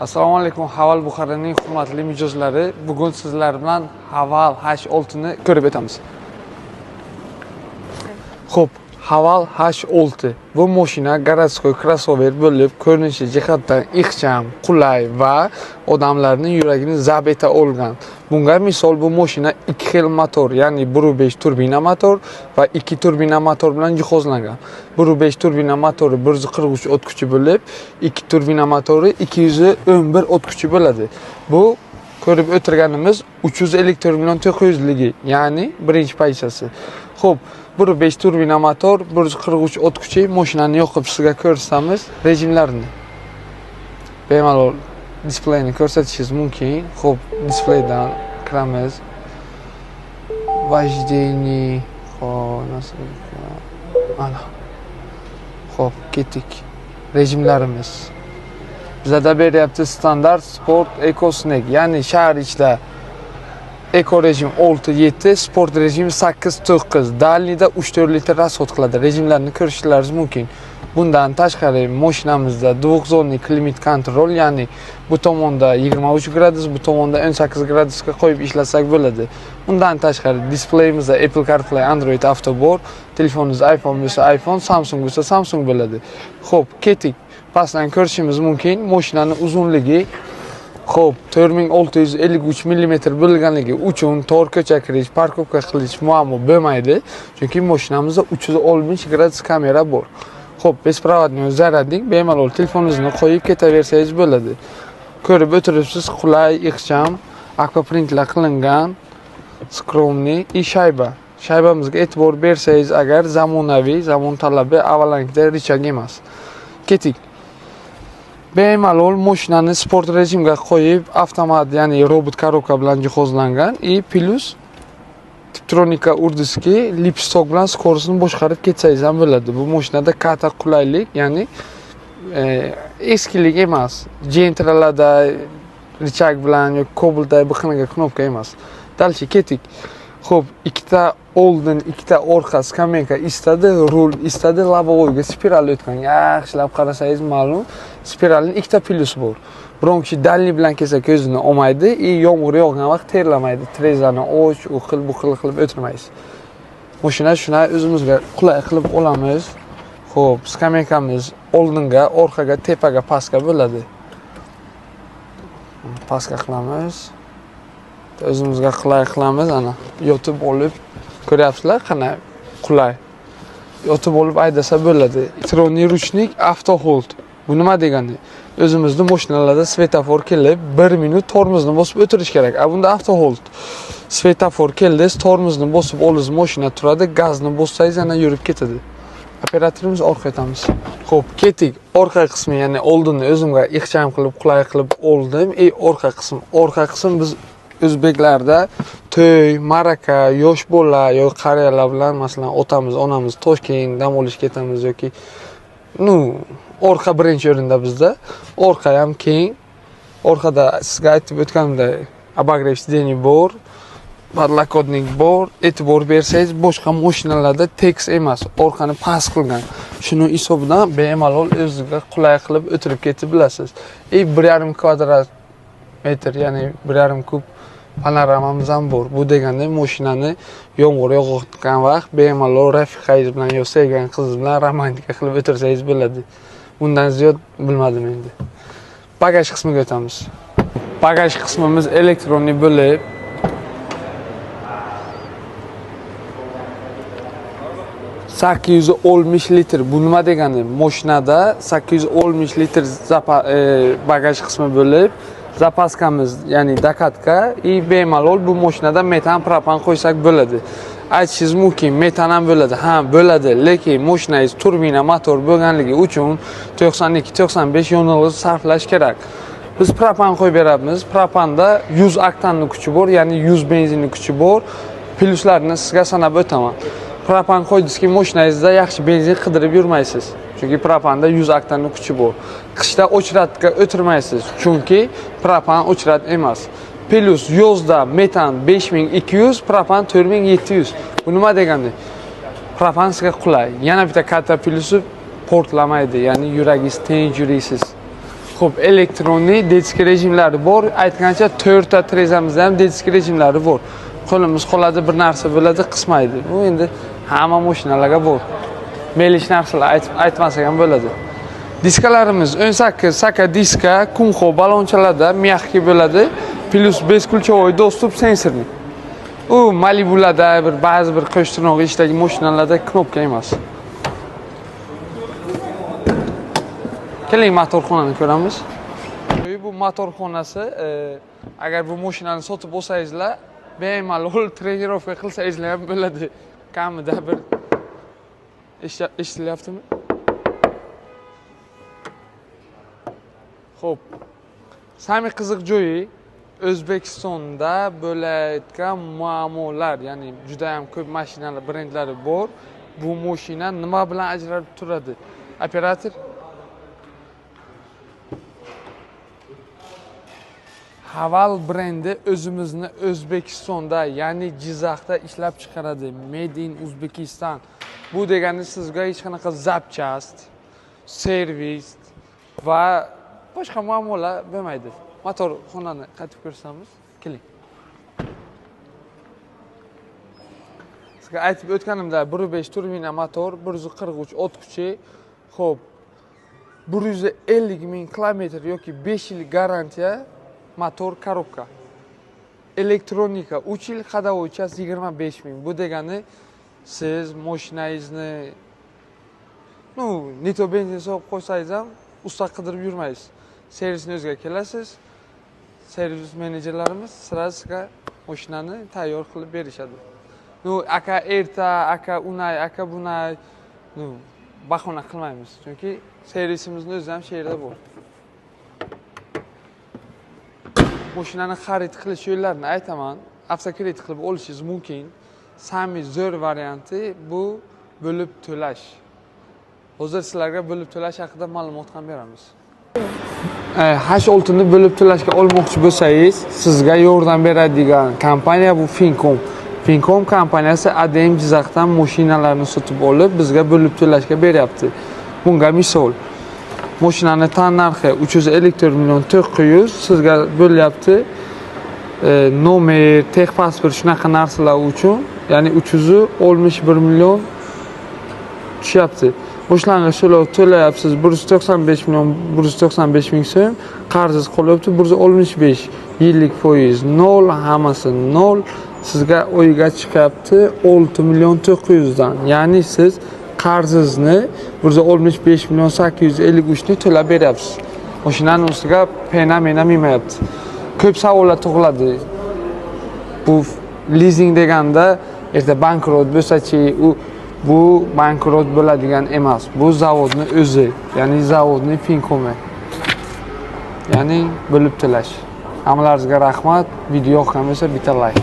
Assalomu alaykum, Haval Buxoroning hurmatli mijozlari. Bugun sizlar bilan Haval H6 ni ko'rib o'tamiz. Xo'p, Haval H6 bu mashina городской crossover bo'lib, ko'rinishi jihatdan ixcham, qulay va odamlarning yuragini zabt eta olgan. Bunga misol bu mashina ikki xil motor, ya'ni 1.5 turbina motor va 2 turbina motor bilan jihozlangan. 1.5 turbina motori 143 ot kuchi bo'lib, 2 turbina motori 211 ot kuchi bo'ladi. Bu ko'rib o'tirganimiz 354 million 900 ligi, ya'ni birinchi pozitsiyasi. Xo'p, 1.5 turbina motor, 143 ot kuchi mashinani yoqib sizga ko'rsatamiz rejimlarini. Bemalol displeyni ko'rsatishingiz mumkin. Xo'p, displeydan kiramiz. Вождение, xo'p, nasıl? Ana. Xo'p, ketdik. Rejimlarimiz. Bizada beryapti standart, sport, eco, snake, ya'ni shahar ichida eko rejim 6-7, sport rejimi 8-9, дальний da 3-4 litr расход qiladi. Rejimlarni ko'rishlaringiz mumkin. Bundan tashqari mashinamizda двухзонный климат-контроль, ya'ni bu tomonda 23 gradus, bu tomonda 18 gradusga qo'yib ishlasak bo'ladi. Bundan tashqari displeyimizda Apple CarPlay, Android Auto bor. Telefoningiz iPhone bo'lsa iPhone, Samsung bo'lsa Samsung bo'ladi. Xo'p, ketdik. Pastdan ko'rishimiz mumkin. Mashinani uzunligi, xo'p, 4653 mm bo'lganligi uchun tor ko'cha kirish, парковка qilish muammo bo'lmaydi. Chunki mashinamizda 360 gradus kamera bor. Xo'p, беспроводной зарядник, bemalol telefoningizni qo'yib ketaversangiz bo'ladi. Ko'rib o'tiribsiz, qulay, ixcham, akvaprintlar qilingan, скромный и shayba. Shaybamizga e'tibor bersangiz agar, zamonaviy, zamon talabi, avvalangida рычаг emas. Ketdik. Bemalol mashinani sport rejimga qo'yib, avtomat, ya'ni robot коробка bilan jihozlangan и плюс tiptronika urdizki, лепесток bilan скорость ni boshqarib ketsangiz ham bo'ladi. Bu mashinada katta qulaylik, ya'ni eskilik emas. Gentralarda рычаг bilan yoki Cobaltda bu knopka emas. Дальше ketdik. Xo'p, ikkita oldin, ikkita orqa skameyka istadi, rul istadi, лобовой ga spiral o'tgan. Yaxshilab qarasangiz ma'lum, spiralning ikkita plyusi bor. Biron kishi дальний bilan kelsa ko'zini olmaydi и yomg'ir yog'gan vaqt terlamaydi. Trezani och, u xil, bu xil qilib o'tirmaysiz. Mashina shunday o'zimizga qulay qilib olamiz. Xo'p, skameykamiz oldinga, orqaga, tepaga, pastga bo'ladi. Pastga qilamiz. O'zimizga qulay qilamiz, ana yotib olib ko'ryapsizlar, qanday qulay. Yotib olib haydasa bo'ladi. Электронный ручник, auto hold. Bu nima degani? O'zimizni mashinalarda svetofor kelib, 1 minut tormozni bosib o'tirish kerak. A bunda auto hold. Svetofor keldi, tormozni bosib olingiz, mashina turadi, gazni bossangiz yana yurib ketadi. Operatorimiz orqa etamiz. Xo'p, ketdik. Orqa qismi, ya'ni oldinni o'zimga ixcham qilib, qulay qilib oldim. И orqa qism, orqa qism biz o'zbeklarda to'y, ma'raka, yosh bola yoki qariyalar bilan, masalan, otamiz, onamiz Toshkent dam olishga ketamiz yoki, ну, orqa birinchi o'rinda bizda. Orqa ham keng. Orqada sizga aytib o'tganimdek обогрев сидений bor, подлокотник bor. E'tibor bersangiz, boshqa mashinalarda tekis emas, orqani past qilgan. Shuni hisobidan bemalol o'ziga qulay qilib o'tirib ketib bilasiz. И 1,5 kvadrat metr, ya'ni 1,5 kub panoramamiz ham bor. Bu deganda mashinani yomg'ir yog'ayotgan vaqt bemalol rafiqangiz bilan yo sevgan qizingiz bilan romantika qilib o'tirsangiz bo'ladi. Bundan ziyod bilmadim endi. Bagaj qismiga o'tamiz. Bagaj qismimiz электронный bo'lib, 860 litr. Bu nima degani? Mashinada 860 litr bagaj qismi bo'lib, zapaskamiz, ya'ni докатка и bemalol bu mashinada metan, propan qo'ysak bo'ladi. Aytishingiz mumkin, metan ham bo'ladi. Ha, bo'ladi, lekin mashinangiz turbina motor bo'lganligi uchun 92-95 yonilg'i sarflash kerak. Biz propan qo'yib beramiz. Propanda 100 oktanli kuchi bor, ya'ni 100 benzinli kuchi bor. Plyuslarini sizga sanab o'taman. Propan qo'ydingizki, mashinangizda yaxshi benzin qidirib yurmaysiz. Chunki propanda 100 oktanli kuchi bor. Qishda o'chiratga o'tirmaysiz, chunki propan o'chirat emas. Plyus yozda metan 5200, propan 4700. Bu nima degani? Propan sizga qulay. Yana bitta katta plyusi, portlamaydi, ya'ni yuragingiz tinch yuriysiz. Xo'p, электронный детский rejimlari bor. Aytgancha, Toyota Trezamizda ham детский rejimlari bor. Qo'limiz qoladi, bir narsa bo'ladi, qismaydi. Bu endi hamma mashinalarga bor. Мелочь narsalar aytib aytmasak ham bo'ladi. Diskalarimiz 18 saka diska, Kumho balonchalarda мягкий bo'ladi. Плюс бесключевой доступ, сенсорный. U Malibularda bir ba'zi bir qo'shtirnoq ishdagi mashinalarda knopka emas. Keling, motorxonani ko'ramiz. Bu motorxonasi, agar bu mashinani sotib olsangizlar, bemalol тренировка qilsangizlar ham bo'ladi. Kamida bir eshitilyaptimi? Xo'p. Самый qiziq joyi, O'zbekistonda bo'layotgan muammolar, ya'ni juda ham ko'p mashinalar brendlari bor. Bu mashina nima bilan ajralib turadi? Operator. Haval brendi o'zimizni O'zbekistonda, ya'ni Jizzaxda ishlab chiqaradi. Made in Uzbekistan. Bu degani sizga hech qanaqa запчасть, servis va boshqa muammolar bo'lmaydi. Motor xonani qaytib ko'rsamiz, keling. Sizga aytib o'tganimda 1.5 turbina motor, 143 ot kuchi, xo'p, 150 ming kilometr yoki 5 yil garantiya, motor, korobka. Elektronika 3 yil, ходовой часть 25 ming. Bu degani siz mashinangizni, ну, не то benzin solib qo'ysangiz ham usta qidirib yurmaysiz. Servisni o'ziga kelasiz. Servis menejerlarimiz сразу sizga mashinani tayyor qilib berishadi. Ну, aka erta, aka unay, aka bunay, ну, bahona qilmaymiz. Chunki servisimizni o'zi ham shu yerda bor. Mashinani xarid qilish yo'llarini aytaman. Avtokredit qilib olishingiz mumkin. Самый zo'r varianti bu bo'lib to'lash. Hozir sizlarga bo'lib to'lash haqida ma'lumot ham beramiz. H6 ni bo'lib to'lashga olmoqchi bo'lsangiz, sizga yordam beradigan kompaniya bu Fincom. Fincom kompaniyasi ADM Jizzaxdan mashinalarni sotib olib, bizga bo'lib to'lashga beryapti. Bunga misol, mashinani tan narxi 354 million 900 sizga bo'lyapti. Nomer, texpasport shunaqa narsalar uchun, ya'ni 361 million tushyapti. Boshlang'ich to'lov to'layapsiz 195 million 195 ming so'm, qarzingiz qolyapti 165, yillik foiz 0, hammasi 0, sizga oyiga chiqyapti 6 million 900 dan. Ya'ni siz qarzingizni 165 million 853 ni to'lab beryapsiz. Mashinani ustiga pena mena minmayapti. Ko'p savollar tug'iladi. Bu lizing deganda erta bankrot bo'lsa-chi, u bu bankrot bo'ladigan emas. Bu zavodni o'zi, ya'ni zavodning Fincomi. Ya'ni bo'lib to'lash. Hammalaringizga rahmat. Video yoqqan bo'lsa bitta like.